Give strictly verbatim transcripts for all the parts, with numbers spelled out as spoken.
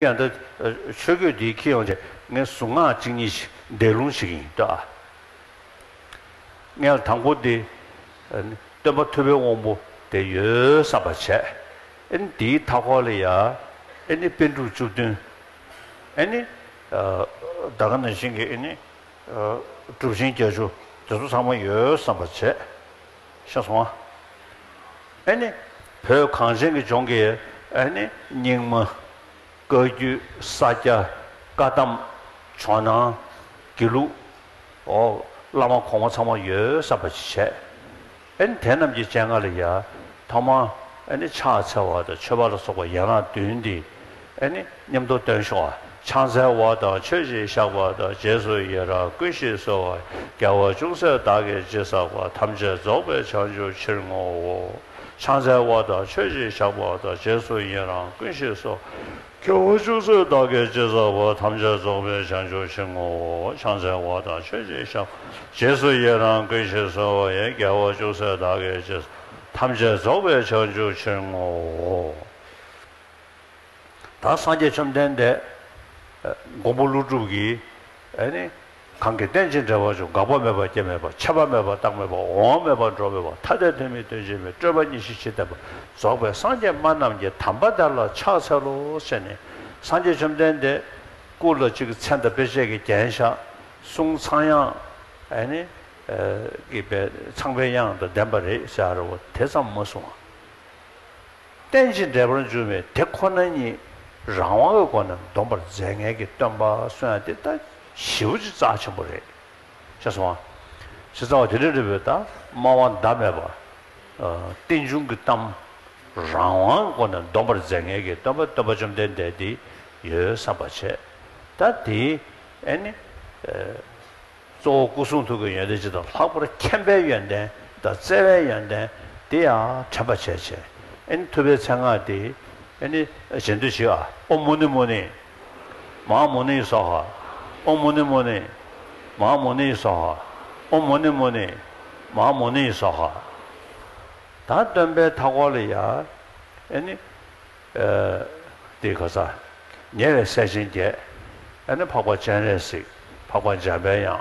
ཡང་ད་ཆོས་གོས་འདི་འཁྱེར་ཡོང་བྱས་ངས་གཟུངས་སྔགས་གཅིག་གཉིས་ཤིག་འདས་ལུང་ཞུ་གི་ཡིན་ལྟོས་ཨ། ངས་དང་པོ་འདི་སྟོན་པ་ཐུབ་པའི་དབང་པོ་དེ་ཡོད་བསམ་པ་བྱས། ཨེ་ནི་འདིའི་མཐའ་འཁོར་ལ་ཡ་ཨེ་ནི་པཎ་གྲུབ་བཅུ་བདུན། ཨེ་ནི་ད་ག་ནང་བཞིན་གྱི་ཨེ་ནི་གྲུབ་ཆེན་བརྒྱད་ཅུ་དེ་ཚོ་ཚང་མ་ཡོད་བསམ་པ་བྱས། ཤེས་སོང་ཨ། ཨེ་ནི་བོད་གངས་ཅན་གྱི་ལྗོངས་ཀྱི་ཨེ་ནི་རྙིང་མ། བཀའ་བརྒྱུད། ས་སྐྱ། བཀའ་གདམས། ཇོ་ནང་། དགེ་ལུགས། འོ། བླ་མ་གོང་མ་ཚང་མ་ཡོད་བསམ་པ་ཞིག་བྱས། ཨེ་ནི་དེ་རྣམས་ཀྱི་སྤྱན་སྔ་ལ་ཡ། ཐོག་མར་ཨེ་ནི་ཕྱག་འཚལ་བ་དང་མཆོད་པ་ལ་སོགས་པ་ཡན་ལག་བདུན་འདི་ཨེ་ནི་མཉམ་དུ་འདོན་ཤོག་ཨ། ཕྱག་འཚལ་བ་དང་མཆོད་ཅིང་བཤགས་པ་དང་། རྗེས་སུ་ཡི་རང་བསྐུལ་ཞིང་གསོལ་བ། དགེ་བ་ཅུང་ཟད་བདག་གིས་ཅི་བསགས་པ། ཐམས་ཅད་རྫོགས་པའི་བྱང་ཆུབ་ཕྱིར་བསྔོའོ། ཕྱག་འཚལ་བ་དང་མཆོད་ཅིང་བཤགས་པ་དང་། རྗེས་སུ་ཡི་རང་བསྐུལ་ཞིང་གསོལ། དགེ་བ་ཅུང་ཟད་བདག་གིས་ཅི་བསགས་པ། ཐམས་ཅད་རྫོགས་པའི་བྱང་ཆུབ་ཕྱིར་བསྔོའོ། ཕྱག་འཚལ་བ་དང་མཆོད་ཅིང་བཤགས། རྗེས་སུ་ཡི་རང་བསྐུལ་ཞིང་གསོལ་བ་ཡི། དགེ་བ་ཅུང་ཟད་བདག་གིས་ཅི། ཐམས་ཅད་རྫོགས་པའི་བྱང་ཆུབ་ཕྱིར་བསྔོའོ། ད་སངས་རྒྱས་བཅོམ་ལྡན་འདས་མགོན་པོ་ཀླུ་སྒྲུབ་ཀྱིས་ཨེ་ནི། གང་གིས་རྟེན་ཅིང་འབྲེལ་བར་འབྱུང་། འགག་པ་མེད་པ་སྐྱེ་མེད་པ། ཆད་པ་མེད་པ་རྟག་མེད་པ། འོང་བ་མེད་པ་འགྲོ་མེད་པ། ཐ་དད་དོན་མེད་དོན་གཅིག་མེད། སྤྲོས་པ་གཉིས་ཞི་ཕྱིར་བརྟན་པ། རྫོགས་པའི་སངས་རྒྱས་སྨྲ་རྣམས་ཀྱི། དམ་པ་དེ་ལ་ཕྱག་འཚལ་ལོ་ཟེར་ནས་སངས་རྒྱས་བཅོམ་ལྡན་འདས་སྐུ་ལ་གཅིག་མཚན་དང་དཔེ་བྱད་ཀྱིས་བརྒྱན་བཞག་གསུང་ཚངས་དབྱངས་ཨེ་ནི་གི་པའི་ཚངས་པའི་དབྱངས་དང་ལྡན་པ་རེད་ཟེར་བ་དེ་ཙམ་མ་གསུངས། རྟེན་ཅིང་འབྲེལ་བར་འབྱུང་བའི་དེ་ཁོ་ན་ཉིད་རང་དབང་གི་སྒོ་ནས་འདོམས་པར་མཛད་མཁན་གྱི་སྟོན་པ་གསུང་ཡ་དེ་ད་ཞེ་པོ་ཅིག་རྩ་ཆེན་པོ་རེད། ཤེས་སོང་ཨ། ཞེས་རྩ་བ་དེ་འདྲ་རེད་པས། ད་སྨྲ་བ་ཟླ་མེད་པ། རྟེན་འབྱུང་གི་གཏམ་རང་དབང་གི་སྒོ་ནས་འདོམས་པར་མཛད་མཁན་གྱི་སྟོན་པ་སྟོན་པ་བཅོམ་ལྡན་འདས་དེ་ཡོད་བསམ་པ་བྱས། ད་དེ་ཨེ་ནི། གཙོ་བོ་སྐུ་གསུང་ཐུགས་ཀྱི་ཡོན་ཏན་ཅན་དང་། ལྷག་པར་མཁྱེན་པའི་ཡོན་ཏན་དང་བརྩེ་བའི་ཡོན་ཏན་དེ་ཡང་དྲན་པ་བྱས་བྱས། ཨེ་ནི་ཐུབ་པའི་མཚན་སྔགས་དེ་ཨེ་ནི་རྗེས་ཟློས་བྱེད་ཨ། ཨོཾ་མུ་ནེ་མུ་ནེ། མ་ཧཱ་མུ་ནེ་སྭཱ་ཧཱ། ཨོཾ་མུ་ནེ་མུ་ནེ། མ་ཧཱ་མུ་ནེ་སྭཱ་ཧཱ། ཨོཾ་མུ་ནེ་མུ་ནེ། མ་ཧཱ་མུ་ནེ་སྭཱ་ཧཱ། ད་སྟོན་པའི་མཐའ་འཁོར་ལ་ཡ་ཨེ་ནི། དེ་ག་ས། ཉེ་བའི་སྲས་ཆེན་བརྒྱད། ཨ་ནི་འཕགས་པ་སྤྱན་རས་གཟིགས། འཕགས་པ་འཇམ་པའི་དབྱངས།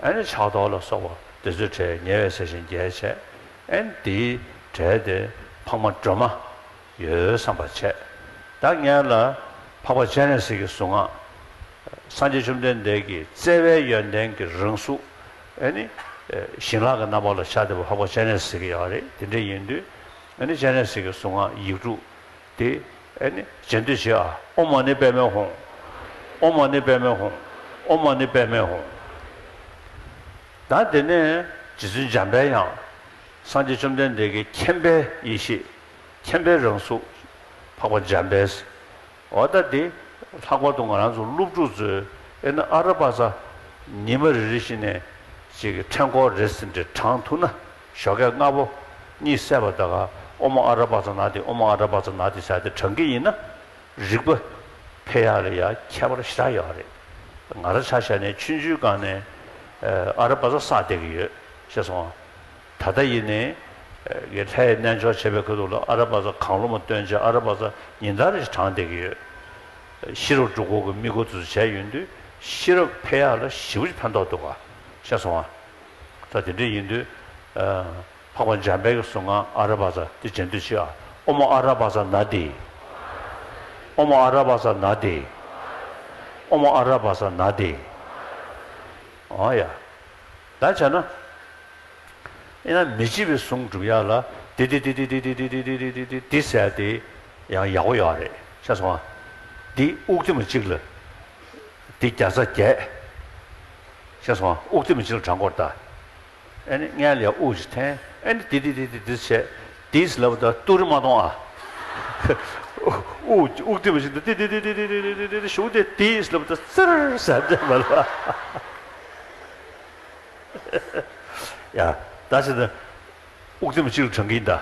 ཨ་ནི་ཕྱག་རྡོར་ལ་སོགས་པ་དེ་ཚོའི་གྲས་ཉེ་བའི་སྲས་ཆེན་བརྒྱད་བྱས། ཨ་ནི་དེའི་གྲས་དེ་འཕགས་མ་སྒྲོལ་མ་ཡོད་བསམ་པ་བྱས། ད་ངས་ལ་འཕགས་པ་སྤྱན་རས་གཟིགས་ཀྱི་གཟུངས་སྔགས། སངས་རྒྱས་བཅོམ་ལྡན་འདས་ཀྱི་བརྩེ་བའི་ཡོན་ཏན་གྱི་རང་གཟུགས། ཨ་ནི་ཞིང་ལྷ་གི་རྣམ་པ་ལ་ཤར་བསྡད་པ་འཕགས་པ་སྤྱན་རས་གཟིགས་ཡོད་རེད། དེ་འདྲ་ཡིན་དུས་ཨ་ནི་སྤྱན་རས་གཟིགས་ཀྱི་གཟུངས་སྔགས་ཡིག་དྲུག་དེ་ཨེ་ནི་རྗེས་ཟློས་བྱེད་ཨ། ཨོཾ་མ་ཎི་པདྨེ་ཧཱུྃ། ཨོཾ་མ་ཎི་པདྨེ་ཧཱུྃ། ཨོཾ་མ་ཎི་པདྨེ་ཧཱུྃ། ད་དེ་ནས་རྗེ་བཙུན་འཇམ་པའི་དབྱངས། སངས་རྒྱས་བཅོམ་ལྡན་འདས་ཀྱི་མཁྱེན་པའི་ཡེ་ཤེས། མཁྱེན་པའི་རང་གཟུགས། འཕགས་པ་འཇམ་དཔལ། འོ་ད་དེ་ལྷག་པར་དུ་ང་རང་ཚོ་སློབ་ཕྲུག་ཚོས་ཨེ་ནི་ཨ་ར་པ་ཙ་ཉི་མ་རེ་རེ་བཞིན་ནས་ཅིག་གི་ཕྲེང་སྐོར་རེ་ཟིན་འདྲ་བགྲང་ཐུབ་ན། ཞོགས་ཀས་སྔ་པོ་གཉིད་སད་པ་དང་། ཨོཾ་ཨ་ར་པ་ཙ་ན་དྷཱིཿ། ཨོཾ་ཨ་ར་པ་ཙ་ན་དྷཱིཿ་ཟེར་དེ་བགྲང་གི་ཡིན་ན། རིག་པ་འཕེལ་ཡག་ལ་ཡང་ཁྱད་པར་ཞེ་དྲག་ཡོད་རེད། ང་རང་ཆ་བཞག་ནས་ཆུང་ཆུང་སྒང་ནས་ཨ་ར་པ་ཙ་བསགས་བསྡད་ཀྱི་ཡོད། ཤེས་སོང་ངམ། ད་ལྟ་ཡིན་ནའི་ཨ་ལྷའི་རྣལ་འབྱོར་བྱེད་པའི་ཁ་ཐུག་ལ་ཨ་ར་པ་ཙ་གང་རུང་མ་བཏོན་བྱས། ཨ་ར་པ་ཙ་ཉིན་ལྟར་བགྲང་བསྡད་ཀྱི་ཡོད། ཤེས་རབ་སྒྲུབ་ཁོག་གི་དམིགས་སྐོར་དེ་ཚོ་བྱས་ཡོང་དུས་ཤེས་རབ་འཕེལ་ཡག་ལ་ཞེ་པོ་ཅིག་ཕན་ཐོགས་འདུག་ག། ཤེས་སོང་ངམ། ད་དེ་འདྲ་ཡིན་དུས་ཨ། འཕགས་པ་འཇམ་དཔལ་གྱི་གཟུངས་སྔགས་ཨ་ར་པ་ཙ་དེ་རྗེས་ཟློས་བྱེད་ཨ། ཨོཾ་ཨ་ར་པ་ཙ་ན་དྷཱིཿ། ཨོཾ་ཨ་ར་པ་ཙ་ན་དྷཱིཿ། ཨོཾ་ཨ་ར་པ་ཙ་ན་དྷཱིཿ། ཨོ་ཡ། ད་བྱས་ན། ཡིན་ན་མི་བརྗེད་པའི་གཟུངས་སྒྲུབ་ཡག་ལ་དེ་དེ་དེ་ཟེར་དེ་ཡང་ཡག་པོ་ཡོད་རེད། ཤེས་སོང་ངམ། འདི་དབུགས་ཐིམ་གཅིག་ལ་འདི་བརྒྱ་རྩ་བརྒྱད། ཤེས་སོང་ངམ། དབུགས་ཐིམ་གཅིག་ལ་བགྲང་དགོས་རེད་ད། ཨ་ནི་སྔོན་ལ་ཡ་དབུགས་ཅིག་འཐེན། ཨ་ནི་དེ་དེ་དེ་དེ་དེ་བྱས། དེས་ལབ་ད་ཏུ་རི་མ་གཏོང་ཨ། དབུགས་དབུགས་ཐིམ་ཞིག་ཏུ་དེ་དེ་དེ་དེ་ཞུགས་ཏེ་དེས་ལབ་ད་ཙིར་ཟེར་དེ་མ་ལ། ཡ། ད་ཟེར་ད། དབུགས་ཐིམ་གཅིག་ལ་བགྲང་གིན་ད།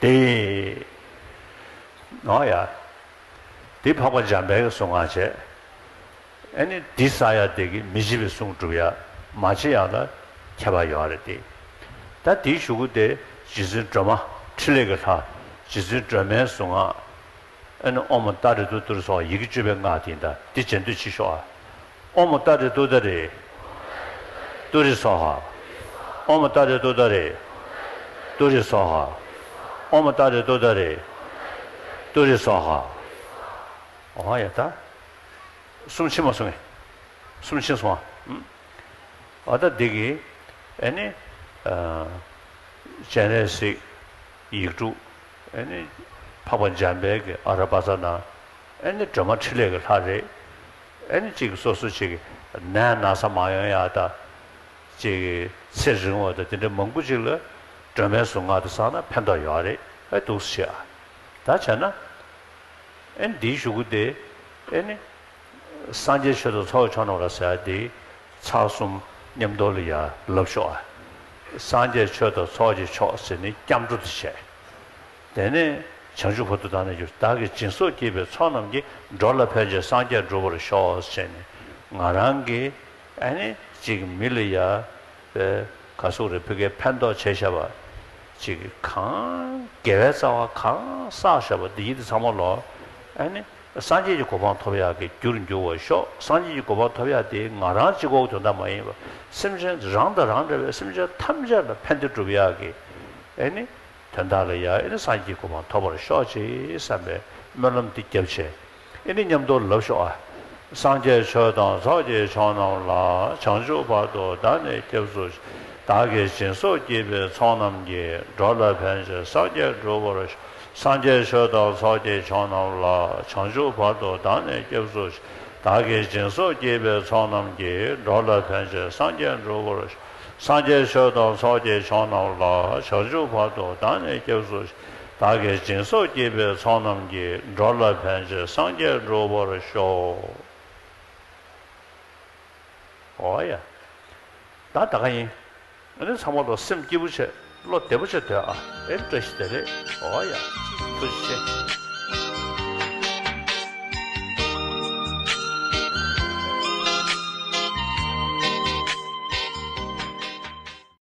དེ། ཨོ་ཡ། འདི་འཕགས་པ་འཇམ་དཔལ་གྱི་གསུང་ངག་བྱས། ཨ་ནི་འདི་བསགས་ཡ་དེ་གིས་མི་འཇིགས་པའི་གཟུངས་སྒྲུབ་ཡ། མ་བྱེད་ཡ་ལ་ཁྱད་པར་ཡོད་རེད་དེ། ད་འདིའི་གཞུག་གུ་དེ་རྗེ་བཙུན་སྒྲོལ་མ་ཕྲིན་ལས་ཀྱི་ལྷ། རྗེ་བཙུན་སྒྲོལ་མའི་གཟུངས་སྔགས། ཨ་ནི་ཨོཾ་ཏཱ་རེ་ཏུ་ཏུ་རེ་སྭཱ་ཧཱ། ཡི་གེ་བཅུ་པའི་སྔགས་དེ་ཡིན་ད། འདི་རྗེས་ཟློས་བྱེད་ཤོག་ཨ། ཨོཾ་ཏཱ་རེ་ཏུ་ཏཱ་རེ་ཏུ་རེ་སྭཱ་ཧཱ། ཨོཾ་ཏཱ་རེ་ཏུ་ཏཱ་རེ་ཏུ་རེ་སྭཱ་ཧཱ། ཨོཾ་ཏཱ་རེ་ཏུ་ཏཱ་རེ་ཏུ་རེ་སྭཱ་ཧཱ། ཨོ་ཡ་ད། གསུང་ཕྱི་མ་གསུང་ངེ། གསུང་ཕྱི་སོང་ཨ། ཨ་ད་འདི་གི་ཨ་ནི་ཨ་སྤྱན་རས་གཟིགས། ཡིག་དྲུག་ཨ་ནི་འཕགས་པ་འཇམ་དཔལ་གྱི་ཨ་ར་པ་ཙ་ན། ཨ་ནི་སྒྲོལ་མ་ཕྲིན་ལས་ཀྱི་ལྷ་རེད། ཨ་ནི་གཅིག་སོ་སོ་གཅིག་གི་ནད་ན་ཚ་མ་ཡོང་ཡ་ད། གཅིག་གི་ཚེ་རིང་བ་ད་དེ་འདྲ་མང་པོ་ཅིག་ལ་སྒྲོལ་མའི་གཟུངས་སྔགས་དེ་བསགས་ན་ཕན་ཐོགས་ཡོད་རེད། ཨ་འདུག་སེ་བྱས་ཨ། ད་བྱས་ན། ཨ་ནི་འདིའི་གཞུག་གུ་དེ་ཨ་ནི་སངས་རྒྱས་ཆོས་དང་ཚོགས་ཀྱི་མཆོག་རྣམས་ལ་ཟེར་ཡ་དེ་ཚར་གསུམ་མཉམ་དུ་ལ་ཡ་ལབ་ཤོག་ཨ། སངས་རྒྱས་ཆོས་དང་ཚོགས་ཀྱི་མཆོག་ཟེར་ནས་སྐྱབས་འགྲོ་དེ་བྱས། དེ་ནས་བྱང་ཆུབ་བར་དུ་བདག་ནི་སྐྱབས་སུ། བདག་གིས་སྦྱིན་སོགས་བགྱིས་པའི་ཚོགས་རྣམས་ཀྱིས། འགྲོ་ལ་ཕན་ཕྱིར་སངས་རྒྱས་འགྲུབ་པར་ཤོག་ཟེར་ནས་ང་རང་གིས་ཨ་ནི་གཅིག་མི་ལ་ཡ། པའི་ག་ཟུག་རེད། ཕ་གིར་ཕན་ཐོགས་བྱས་བཞག་པ་ཅིག་གང་དགེ་བའི་རྩ་བ་གང་བསགས་བཞག་པ་འདི་ཡིན་དེ་ཚང་མ་ལོ། ཨ་ནི་སངས་རྒྱས་ཀྱི་གོ་འཕང་ཐོབ་ཡག་གི་རྒྱུར་འགྱུར་བར་ཤོག་སངས་རྒྱས་ཀྱི་གོ་འཕང་ཐོབ་ཡག་དེ་ང་རང་གཅིག་པོ་དོན་དག་མ་ཡིན་པར་སེམས་ཅན་རང་དང་རང་འདྲ་བའི་སེམས་ཅན་ཐམས་ཅད་ལ་ཕན་བདེ་སྒྲུབ་ཡག་གི་ཨ་ནི། དོན་དག་ལ་ཡ་ཨེ་ནི་སངས་རྒྱས་ཀྱི་གོ་འཕང་ཐོབ་པར་ཤོག་ཅེས་བསམ་པའི་སྨོན་ལམ་འདི་བརྒྱབ་བྱས། ཨེ་ནི་མཉམ་དུ་ལབ་ཤོག་ཨ། སངས་རྒྱས་ཆོས་དང་ཚོགས་ཀྱི་མཆོག་རྣམས་ལ། བྱང་ཆུབ་བར་དུ་བདག་ནི་སྐྱབས་སུ་མཆི། བདག་གིས་སྦྱིན་སོགས་བགྱིས་པའི་ཚོགས་རྣམས་ཀྱིས། འགྲོ་ལ་ཕན་ཕྱིར་སངས་རྒྱས་འགྲུབ་པར་ཤོག་སངས་རྒྱས་ཆོས་དང་ཚོགས་ཀྱི་མཆོག་རྣམས་ལ། བྱང་ཆུབ་བར་དུ་བདག་ནི་སྐྱབས་སུ་མཆི། བདག་གིས་སྦྱིན་སོགས་བགྱིས་པའི་ཚོགས་རྣམས་ཀྱིས། འགྲོ་ལ་ཕན་ཕྱིར་སངས་རྒྱས་འགྲུབ་པར་ཤོག་སངས་རྒྱས་ཆོས་དང་ཚོགས་ཀྱི་མཆོག་རྣམས་ལ། བྱང་ཆུབ་བར་དུ་བདག་ནི་སྐྱབས་སུ་མཆི། བདག་གིས་སྦྱིན་སོགས་བགྱིས་པའི་ཚོགས་རྣམས་ཀྱིས། འགྲོ་ལ་ཕན་ཕྱིར་སངས་རྒྱས་འགྲུབ་པར་ཤོག་ཨོ་ཡ། ད་ད་ག་ཡིན། ཨ་ནི་ཚང་མ་ལོ་སེམས་སྐྱིད་པོ་བྱས། བློ་བདེ་པོ་བྱས་སྡོད་ཨ། ཨེ་བཀྲ་ཤིས་བདེ་ལེགས། ཨོ་ཡ། ཐུགས་རྗེ་ཆེ།